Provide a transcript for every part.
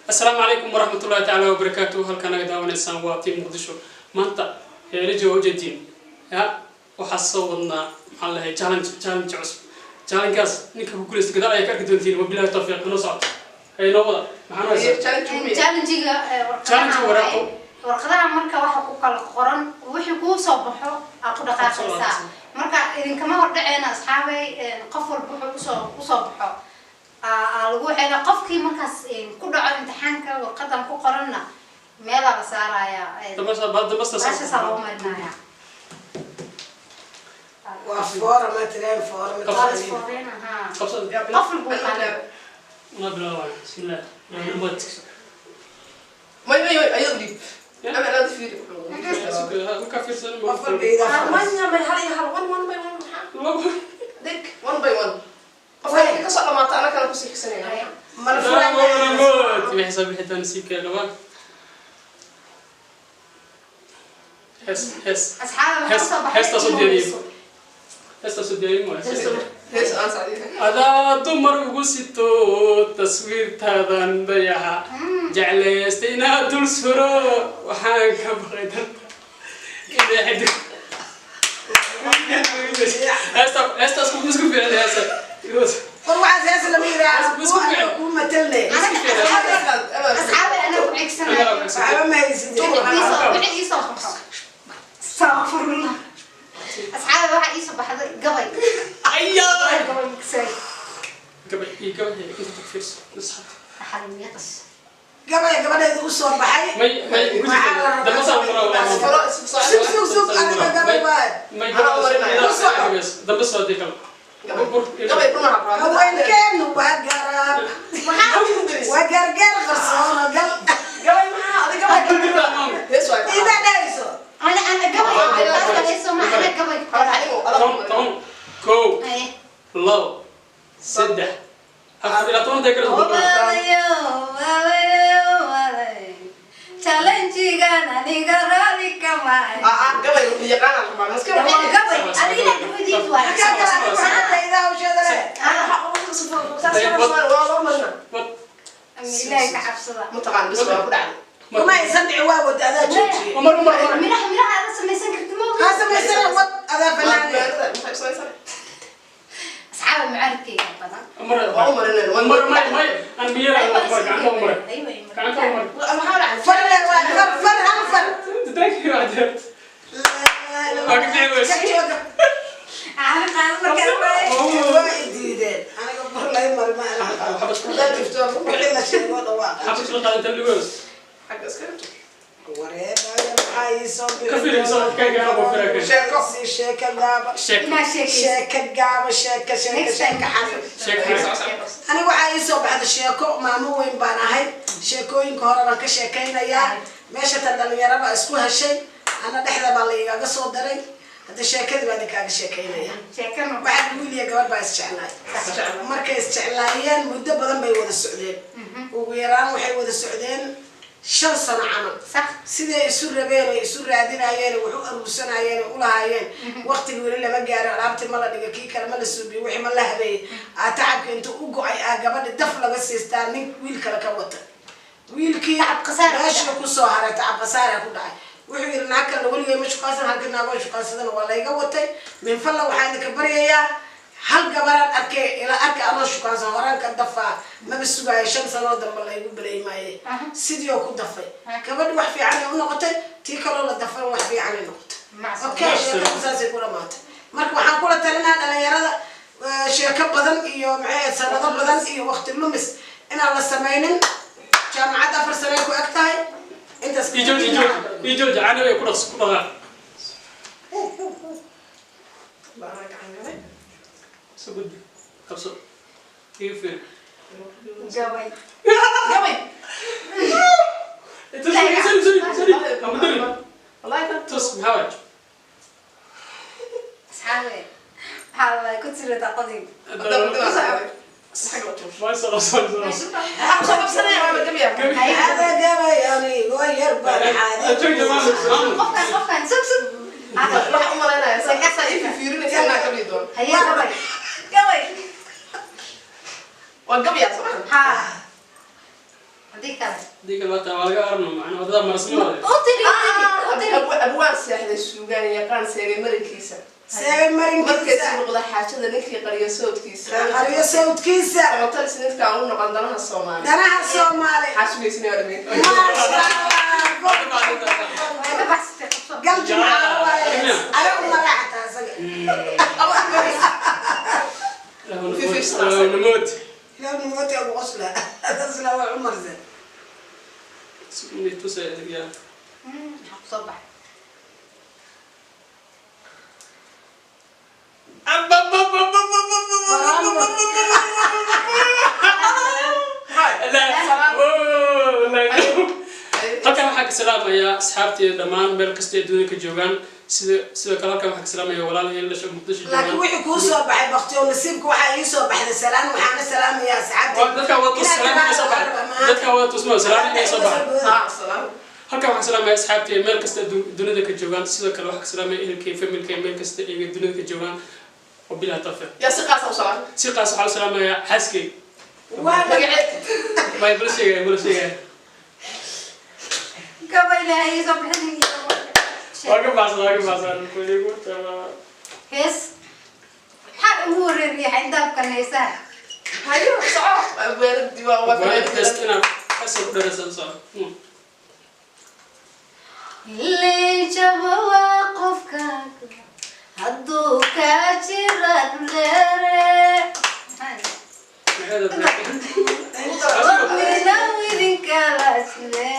Asalaamu calaykum waraxmatullahi tacaala wabarakaatu. Halkaa naga daawanaysaan waa Team Muqdisho. Maanta heelaji waa ujeediin ya, waxaa soo wadnaa, maxaa lahay, challenge, challenge cusub. Challenge-kaas ninka ku guuleysta gadaal ayaa ka arki doontiin. Wabilahi tawfiiq. Inoo socota, hay, inoo wada. Maxaan haysaa? Challenge-iga. Challenge waraaqo. Warqadaha marka waxa ku kala qoran, wixii kuu soo baxo aa ku dhaqaaqaysaa. Marka idinkama hordhaceena, asxaabay. Qof walba wuxuu usoo baxo aa lagu waxeena. Qofkii markaas ku dhaco imtixaanka warqadan ku qoranna meelaa la saarayaa. Dambasta. Meeshaasaa loo marinaya. Waa foora, ma tireen foora ma waa la taqaaniin. isfooreyna, haa. Qabsada. Qof walba uu qaada. Una bilaabaya. Bismillah. Umad. May, may, may, ayadu dhiib. Ama inaad fiiri. Ka fiirsan. Qof walba idaa faras. Manya, may, hal iyo hal, one, one by one, maxaa? Labo. Deg, one by one. Qofka markay kasoo dhamaato ana kala kusii xisanayna. Mala furaa. Wixii soo bixi doona nasiibkeeda laba. Hees, hees. Asxaaba, waxaa Hees. usoo baxay Heestaa soo inuu diyaariyey. hayso. Heestaa soo diyaariyin waay. Hees aan sacdiya. Adaa dumar ugu sito taswiirtaadan dayaxa jeclaystay inaad dul suro, waxaan ka baqay darta inay xidig. Heestaas isku fiicin heesta. War waxaas hees lama yidhaaha. Isku fiican. Kuu matalne. Asxaaba, anaa ku cigsanaya. Waxba ma haysid. Wixii iisoo baxo. Astaghfirullah. Asxaaba, waxaa iisoo baxday gabay. Ayaa. Gabay maksay. Gabay iyo gabay inta tagfiirso nasxad. Waxaa lagu yaqas. Gabay gabadheeda u soo baxay. May ugu jirta dambasaan mara. Sug, sug, sug, adiga gabay waay. May, dambe soo dii kale. Gabay rumaha. Haweenkeenu waa garaab, waa gargaar qarsoono gal. Gabay maxaa adiga gabay? Hees waay. Idaa dhahayso. Ana gabay hayso ma ana gabay. 10, 1, 2, 3, 4 ilaa 10 deegar. Walaalayo, walaalayo, walaalayo. Challenge-gan aniga raali kamahay. Gabay yaqaana rabaa. Waa gabay, adigina gabadiis waay. Maxaa kale adiga maxaa taydaa hawsheeda leh? Ilaahay ka cabsada. Mataqaan bis waa ku dhacday. Uma aysan dhici, waa wad, adaa joojiye. Umar, Umar, Umar. Miraha aad samaysan kartid ma Ha samaysana, wad, adaa fanaane. Asxaaba, mucaaradkayga badan. Umar, Umar, may, may aan miyara. Umar, gacanta Umar, gacanta Umar. Far le waa far, far, hal far. Thank you, adeer. Waa ka bixi weyse. Ka jooga. Caali qaado markaa waay. Waa i diideen aniga, far lay mari ma aha. Wixii la sheego dhawaaqa. Xabas la qaadan tan. Wareegaya, maxaa ii soo bixi? Ka fiirso, kayga ku fiirka. Sheeko sii, sheeko gaaba. Sheek. Inaa sheekayso. Sheeko gaaba, sheeko, sheeko. Next time. Sheeko xasan. Sheek. Aniga waxaa ii soo baxda sheeko. Maamo weyn baan ahay, sheekooyinka hore baan ka sheekaynayaa. Meesha tan dhalinyaro baa isku heshay, ana dhexda baa la igaga soo daray. Hadda sheekadii baa idinkaaga sheekaynaya. Sheekano. Waxaa wiil iyo gabadh baa isjeclaay. Markay isjeclaayeen muddo badan bay wada socdeen, ugu yaraan waxay wada socdeen 5 sano camal. Siday isu rabeen ay isu raadinayeen, wax u aruursanayeen, ay ulahaayeen waqtigi weli lama gaaro, alaabti ma la dhiga, kii kale ma la suubiyo, wixii ma la habeeyey, aa tacabka inta u go-ay aa gabadhi daf laga siistaa, nin wiil kale ka wata. Wiilkii Tacab khasaara ku meesha dhacay. kusoo haray, tacab khasaara ku dhacay. Wuxuu yidhi, naag kalena weligay ma shuqaansan, halkii naagoo shuqaansadana waa layga watay. Min falla waxaa idinka baryayaa, hal gabaraan arkay ila arka anoo shukaansan, horaan ka dafaa, maba sugaayo 5 sanoo dambe laygu belay maaye. Sidii oo ku dafay gabadhi wax fiican ay u noqotay, tii kaloo la dafan wax fiican ay noqotay. Okay, sheekadu saasay ku dhamaatay. Marka waxaan kula talinaa dhalinyarada, sheeko badan iyo maxay ahayd, sanado badan iyo waqti lumis inaan la samaynin. Jaamacad 4 sanay ku eg tahay intaas. Ijooj, ijooj, ijooj. Canabi ku dhaqs, ku dhaqaaq. Soo gudbi, qabso, iga fiir. Gabay. Gabay. Sorry, sorry, sorry, abu dari. Tus, maxaa waay? Asxaabe, waxaa waay ku tirada qodib. Way soo qabso, way soo qabso. Hada gabay anigoo yar baan xaaday. Joog, maamul. Qofkan, qofkan, sug, sug. Haye, gabay, gabay. Haa. Haddii kale Haddii kale waa laga arno macnaa wadada marasnimada. U tiri, u tiri, u tiri. Abwaan seexday, suugaan yaqaan, seegay marinkiisa. Seegay Markay marinkiisa. Noqda xaajada ninkii qariyo sawdkiisa. Qariyo sawdkiisa. Samatalis ninkaan u noqon danaha Soomaali. Danaha Soomaali. Maxaa sugaysanaya dhameen? Maasha Allah. Way ka baxsatay, qabso. Gal jimcaale waaye, anigu madaxa asaga. Namood. Ilaah numooti abu qosla asla waa cumar ze. Tusa yaa. Maxaa kusoo baxay? Halkan waxaa ka salaamayaa asxaabteeda dhammaan meel kasta ay dunida ka joogaan. Sida sidoo kale halkan waxaa ka salaamaya walaalahey lasha Muqdisho Laakiin joogaan. Wixii kuu soo baxay baktiyo nasiibka, waxaa ii soo baxday salaan, waxaana salaamayaa asxaabta. Dadka wada tus salaan inay soo baxay, dadka wada tusmo salaan inay soo baxay. Ha, salaam. Halkan waxaan salaamaya asxaabteeda meel kasta dunida ka joogaan. Sidoo kale waxaa ka salaamaya ehelkay, familkay meel kasta ay dunida ka joogaan. Wabilahi tawfiiq. Yaa si qaasa u salaam? Si qaas waxaa u salaamayaa xaaskay. Waa Magaceed? Bay bala sheegaya, bala sheegaya. Gaba Ilaahay ii soo bixin iyo Waa ka baxsan, waa ka baxsan. Hees maxaa ugu wareeriya xayndaabkan heesaha? Hayo, soco. Abwaanadii waa Test inaad kasoo ku dharaysan soo. Ilay jabo waa qofkaaga hadduu kaa jira dhuleere. Wadnina idinkala jire.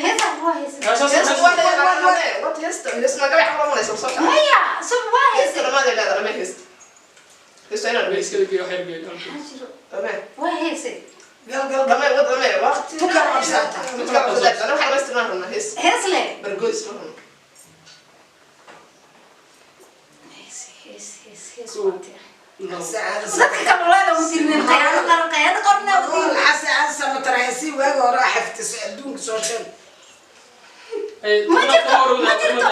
Heesaha waa heesa. Heesta waa leedahay, wad heesta, heesta magaca xaqla manaysa soo shaqo. Maya sub waa Heesta heesa. dhamaad ay leedahay, dhamee heesta. Heesta inaad dhamaysid. Maxaa jiro? Dhamee. Waa heese. Gal gal gal. Dhamee, wad dhamee, waqti. Tukar qabsaata. Tukar qabsaata. Ana waxaan dhamaystirnaa rabnaa hees. Hees le. Bargoys ma rabno. Hees, hees, hees, hees waa tii. Saacada. Dadka kale walaal u tirinin qayaano qaran, qayaano qarna u tirinin. Xase samatar heesii waagi hore xaftiso adduunka soo sheeg. Ma jirto, ma jirto,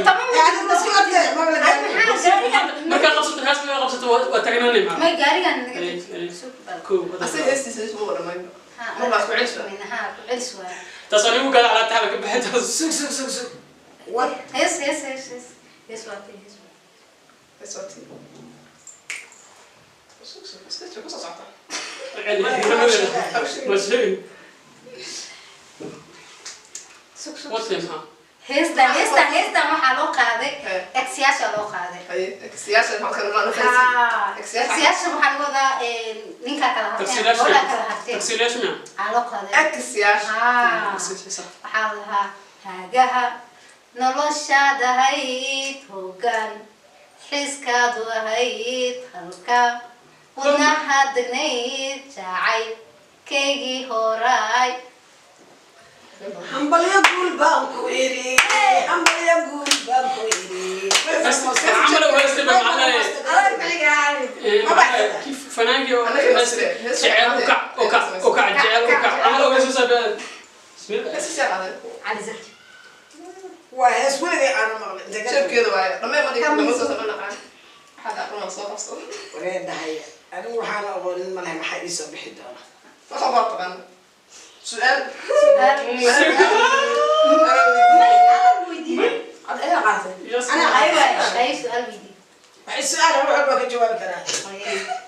tama ma Yani jirto. Iska ordee ma la Ay, maxaa gaarigan? Markaa qabsato hees, markaa qabsato waa tagnanay maa. May gaarigan naga Ay, ay. sug bal. Kow. Asaga heestiisa hees ma dhamayn. Mar baa isku celis waa. Ha, ku celis waay. Taas anigu gada calaa taxala ka bixin taas. Sug, sug, sug, sug, wad. Hees, hees, hees, hees, hees waa tii, hees waa. Hees waa tii. Sug, sug, iska joog, ku soo socota. Ma sheegin. Sug, sug. Watay maxaa? Heestan, heestan, heestan waxaa loo qaaday ex-yaasha loo qaaday. Haye, siyaasha maxaa kala maana fancy. Ha. Ex-yaasha. Ex-yaasha waxaa laga wadaa ninkaa kala harteen, gabadhaa kala harteen. Tagsiilayaasha miya? Aa loo qaaday. Ex-yaasha. Ha, waxaa la lahaa hagaha noloshaad ahayd, hoggaan xiskaadu ahayd, halka wadnaha degnayd, jacayl kaygii horaay. Hambalyo guul baan ku iri, hambalyo guul baan ku iri. Camal oo heesta ba macnaha. Adag bixigaani. Fanaankii oo jecel u kac, u kac, u kac, jecel u kac camal oo heesta baa bismillah. Heestiisa qaaday. Cali Zaki. Waa hees weligay aana maqlin. Jeebkeeda waaye. Dhamee ma dhigin, dhamee soo socon naqaan. Waxaad aqoon soo qabso. Waree dhahaya, anigu waxaana aqoonin malahay, maxaa ii soo bixi doona? Waxa baa taqaan. Su'aal. May adag weydiin. Cad ayaa qaatay. Anaa. Ay waay, ay su'aal weydiin. Waxay su-aal wax walba ka jawaabi karaa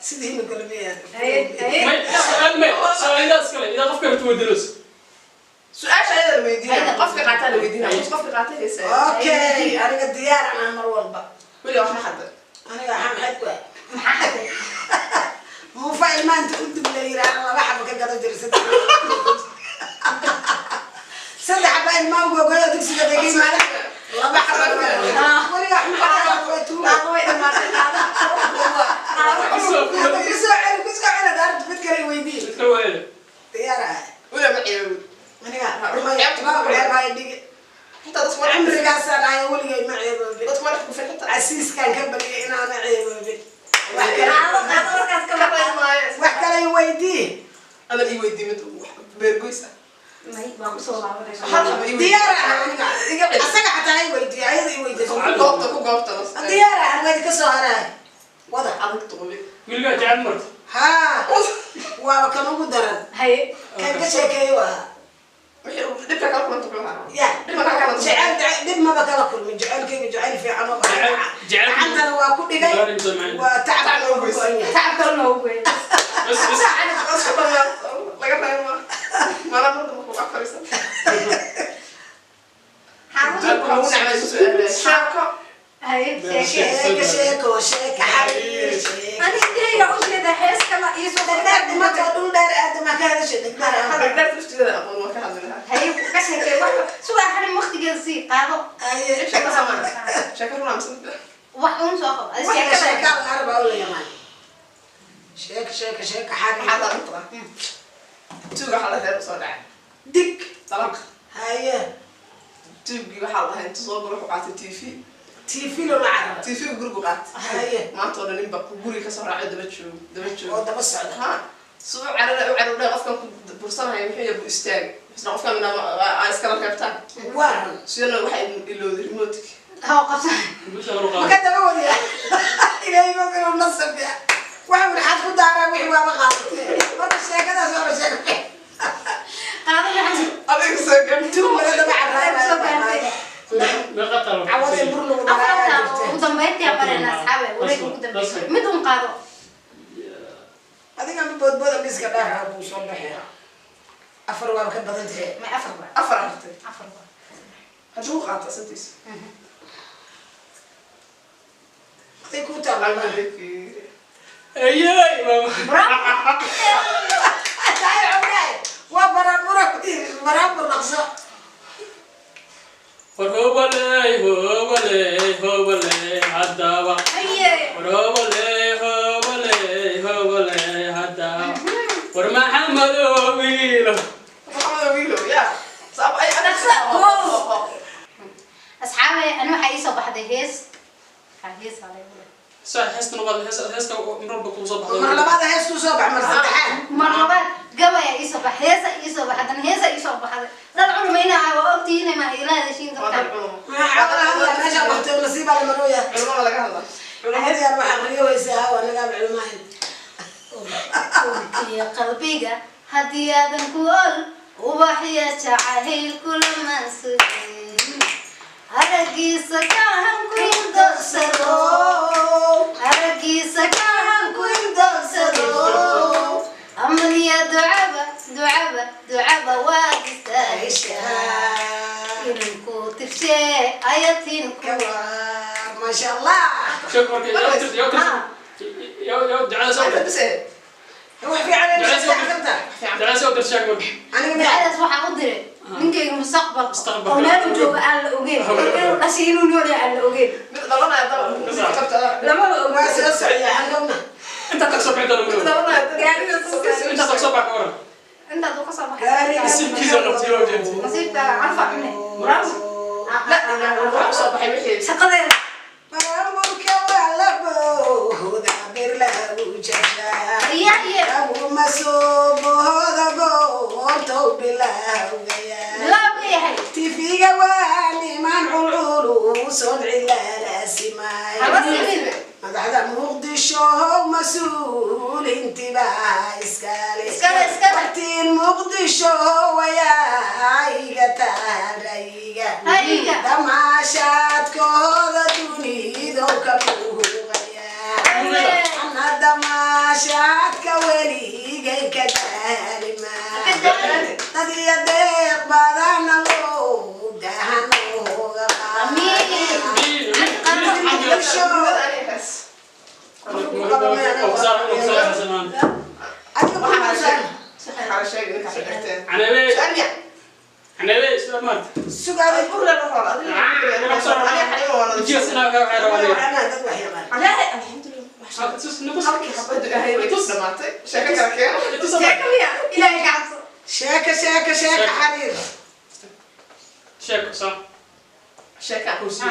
sidii inu kale miyaan? Ay, ay. May su'aal, may su'aal idaa iskale idaa qofka rabta weydiinos. Su'aasha ayada la weydiinaya. Qofka qaataa la weydiinaya. Qofka qaatay heesa. Okay, aniga diyaar anaa mar walba. Weli wax ma xadda. Aniga waxaa maxay ku ah Maxaa xaday? Muufa ilmaanta u dib la yiraahdo laba xabo ka gado jira, saddex xaba ilmaa ugogoyo dugsiga degay maalin laba xabo. Weliga wax maxaa waa tuuga. Way dhamaatay, qaado. Kusoo celi, kusoo celi daarta, mid kale weydii. Mid kale waa ele. Diyaar ah. Weli ma ciyaaro. Aniga ceebaayo dhigi. Xitaa dadku waa Cimrigaasaan ahay, weligay ma ceeboobin. Dadku waa ku filan. Casiiskaan ka baryay inaana ceeboobin. Wax kale Qaado, qaado markaas ka baxay. Wax kale weydii. Adan ii weydii mid beergoys ah. May waa kusoo laabanaysa. Hal xabo ii weydii. Diyaar ah aniga. Iga celi. Asaga xataa ay weydiiyo, ayada i weydiiso. Ku goobta, ku goobta. Diyaar ah, waan ka soo haraa. Wada. Adag tuqmi. Wiligaa jecel marta. Haa, waaba kan ugu daran. Haye. Kan ka sheekeeyo ahaa. Wixii dhibka kala kulanta muxuu ahaa? Ya. Dhib ma kala kulanta? Jecel dhib maba kala kulmin. Jecelkayga jecel fiican oo Jecel- gacantana waa ku dhigay. Gaari sameen. Waa tacab oo go'an yahay. Tacab kale noogu weyn. Bas bas. Isku dhamaa laga reebo. Maana mar dambe ku fariisan. Xarun. Ugu nacmay su'aalaha. Sheeko. Haye, sheeke. Sheeko, sheeko, sheeko xariir, sheeko. Aniga indhahayga u jeeda hees kale ii soo Dhagdheer dhimato, dhul dheer aadama ka hadashay, dhagdheer aadama. Dhagdheer laftigeeda aqoon waa ka hadli lahaa. Haye, ka sheekee wax sugaa xarin waqtigeeda sii qaado. Aye. Sheeko sama. Sheeko run amsan. Wax uun soo qabo. Adi Sheeko, sheekada. sheeko al-arba oo la yaqaan. Sheeko, sheeko, sheeko xariir. Maxaa tahay inta? Tuuga waxaa la reebo soo dhacay. Dig. Dalaq. Haye. Tuugii waxaa la dhahay inta soo galo wuxuu qaatay TV. TV loo la cararo. TV gurigu qaatay. Haye. Maanta oo dhan ninba guriga ka soo raacay daba joogo, daba joogo. Oo daba socda. Ha. Suu carara u carara qofkan ku bursanaya muxuu yahay buu istaagay. Isna qofkan mina aa iskala reebtaan. Waa run. Sidana waxay ilowday remote-ki. Ha qabsan. Guusha hor u qaado. Maka daba wadiya. Ilaahay ma inuu nasab ya. Waxa uu xad ku daaraa wixii waaba qaadatay. Marka sheekadaas waaba sheeko. Qaado maxamed. Adiga soo gaartay. Tuug laga daba cararayo. Soo gaartay. Meeqa taalo? Cawadeen bur lagu Afarta maraayaa jirtay. ugu dambeyntii aan barayna asxaabe wareegga ugu dambeeyay. Mid uun qaado. Adiga ma boodbooda miiska dhaaxa buu soo baxaya. Afar waaba ka badan tahay. Ma afar ba. Afar hartay. Afar ba. Hadduu qaato asantiisa. Aday kuu taallaa. Ayay, maama. Bravo. Tahay cawdaay. Waa baraabura ku yiri, baraabur dhaqso. War hobaley, hobaley, hobaley, haddaba. Haye. War hobaley, hobaley, hobaley, haddaba. War Maxamedow wiilo. Maxamed Wiilo, yaa. Saab ay Asxaabe ani waxaa ii soo baxday hees. Ha hees aa lagu leeyahay. Sax heesta noqod heesta heesta mar walba kugu soo baxdo. Mar labaad heestuu soo bax, mar saddexaad. Mar labaad gabaya ii soo baxday, heesa ii soo baxday, haddana heesa ii soo baxday. Dad culumayna ah waa ogtihiin ma ila hadashiin Waa dad dadka. culimo. Maxaa hadla meesha waqti nasiib ala marooya. Culimada laga hadlaa. Culimada yaa wax aqriyo weysaa, waa nagaa culimahan. Urkiya qalbiga haddii aadan ku ol ubaxya jacayl kulama sugin. Araggiisa kahan ku indoorsado, araggiisa kahan ku indoorsado. Amniya ducaba, ducaba, ducaba waad istaaheshaa. Inanku tifshee ayatiin ku Kawaar, maasha Allah. Sheeg marka yaa tirta, yaa tirta. Yaa yaa ducada soo Inta dir. bas eh. Wax fiican ay Ducada soo sheegtaa dir. kartaa. Ducada soo dir sheeg marka. Aniga miyaa? Ducadaas waxaa u diray ninkayga mustaqbalka Mustaqbalka. oo meel uu joogo aan la ogeyn, inuu dhashay inuu nool yahay aan la ogeyn. Mid dhalanaya daba. Mid qabta. Lamaba oga. Waa soo socdaa xagowna. Inta tag soo bixi doona Mid mar. dhalanaya Gaariga soo saaray. Inta tag soo bax ka waran. Intaad uu ka soo baxay. Gaariga. Nasiibkiisa qabtay waa jeediyay. Nasiibka anfac cune. Bravo. La waxa soo baxay wixii. Shaqadeeda. Baraamburka waa la booda, bir lagu jajaa. Iya iya. Laguma soo booda goortou bilowgaya. Bilaab yahay. TV-ga waa niman culculuuson cilaala simay. Haba simin. Madaxda Muqdisho mas-uul intibaa iskale. Iskale, iskale. Waqtiin Muqdisho wayaa iga taarayga. Hayiga. Damaashaadkooda dunidu ka buuqaya. Ana damaashaadka weligay ka daalima. Dad iyo deeq badana loo dahan looga Amiin. Muqdisho. Adiga ku maqashaan. Waxaa la sheegay ninka xigteen. Canabe, Su'aal miya? canabe, su'aal maanta. Sugaaday. Burra la rabo. Adiga aniga xalimo waa nadiif. Jiis inaa ka waxay rabaan. Anaa dad wax yaqaan. Ilaahay alxamdulillah. Tus nabas. Halkii xabadu ahay way dhamaatay. Sheeko kala keeno. Tus Sheeko miya? Ilaahay ka cabso. Sheeko, sheeko, sheeko xariir. Sheeko sax. Sheeka. Kursi.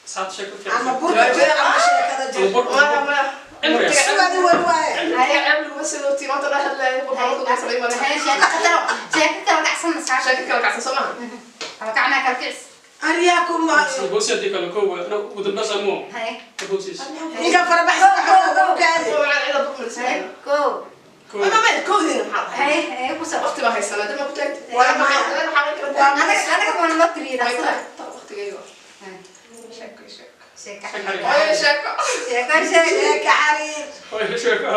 Saad sheeko fiican. Ama burka jir ama sheekada jir. Maya maya. Cilmiga. Sugaadi wal waaye. Cilmiga ceeb laguma sidoo maanta dhan hadlaaya. Qurxoon ku daysan imanaya. Haye sheeko kale, sheeko kala kacsan asxaab. Sheeko kala kacsan soo maaha. Kala kacnaa kala kicis. Aryaa kuma Bosi haddii kale kow waa ugu dambeys amo. Hay. Bosis. Ninka farabaxsan waxaa u kaadi. Hay, go. Kow. Koodiina maxaa dhahay? Hay, hay, ku soo. Waqti baa haysanaa, dib ma ku taagtay? Waa maxay? Waa Anaga anaga baan loo tiriyay dhaqsada. Waqtigayga. Sheeko, sheeko. Sheeko. Hooyo, sheeko. Sheeko, sheeko. Sheeka xariir. Hooyo sheeko.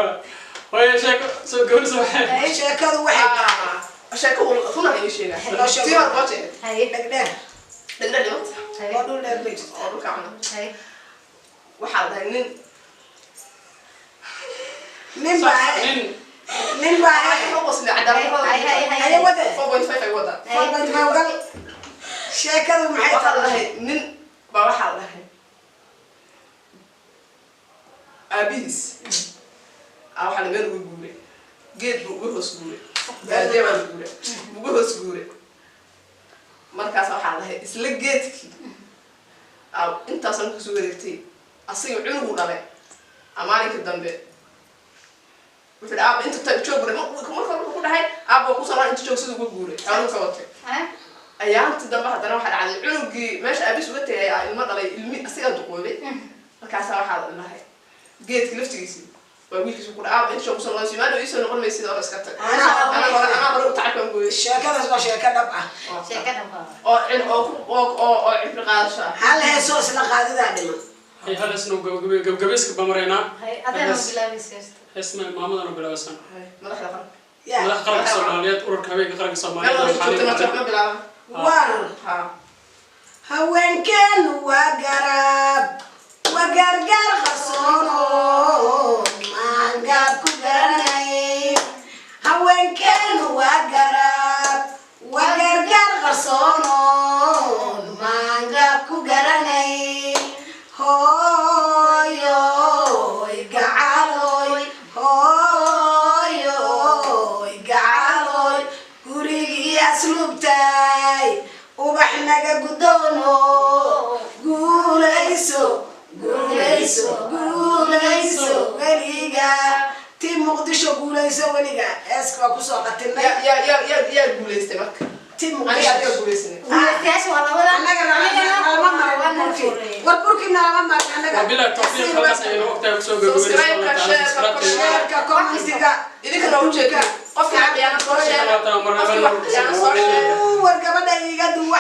Hooyo sheeko. Soo gabadh soo waxay. Sheekadu waxay tahay Ah, sheeko runa ii sheegaa. Loo sheego. Tii hore booje. Hay. Dhegdheer. Dhegdheer dhimata. Hay. Oo dhul dheer bay jirtaa. Oo dhulka cuna. Hay. Waxaa la dhahay nin Nin baa Nin. nin baa Waxaa qosli cadaalad. Hay, hay, hay. Haye wade. 4.5 ay wadaa. Mawgal. Sheekadu maxay Waxaa la tahay? dhahay nin baa, waxaa la dhahay aabihiis aa waxaa la meel uga guuray, geed buu uga hoos guuray, baadiya baa la guuray, uga hoos guuray. Markaas waxaa la dhahay isla geedkii aa intaasaan kusoo wareegtay asaga cunugu dhalay. Aa maalinkii dambe wuxuu dhahay, aaba inta joog guuray. Marka wuxuu ku dhahay, aaba waa kusoo inta joog, siduu uga guuray xooluhu ka watay. Hay. Ayaanti dambe haddana waxaa dhacday cunugii meesha aabis uga tegay aa ilmo dhalay, ilmi asigaa duqoobay. Markaasaa waxaa la dhahay geedki laftigiisii waa wiilkiisu ku dhaha, aaba inta joog kusoo noqon maado, iisoo noqon maysid oo iska tag. Anaa hore, anaa hore u tacabkan gooyay. Sheekadaas waa sheeko dhab ah. Sheeko dhan. Oo cil oo ku oo oo oo cibri qaadasho ah. Hal heesoo isla qaadidaa dhiman. Hay, hal heesna gabagabayska baan maraynaa. Hay, adana bilaabaysa. Heesna maamadana bilaabaysan. Madaxda qaranka. Yaa. Madaxa qaranka Soomaaliyeed, ururka haweenka qaranka Meel Soomaaliyeed. walba joogta marka ma bilaaban. War. Ha. Haweenkeenu waa garab, waa gargaar qarsoono, maangaab ku garanay. Haweenkeenu waa garab, waa gargaar qarsoono, maangaab ku garanay. Hooyoy gacaloy, hooyoy gacaloy, gurigii asluubtay ubax naga gudoono. Guulayso, guulayso, guulayso weliga. Ti Muqdisho, guulayso weliga. Heeska waa kusoo qatinay. Yaa yaa yaa yaa yaa guulaystay marka? Ti Aniga adiga Muqdisho. guulaysanay. Guulaystayaasha waa labada. Annaga nalama marin burki, war burki nalama marin annaga. Wabillahi tawfiiq, halkaas ayaynu waqtiga kusoo gabagabaynaysaa. Subscribe-ka, share-ka, Share-ka, comment-iga. Idinkana u jeedin qofkii khiyaano soo sheega, qofkii wax khiyaano soo sheega. War gabadha iiga duwa.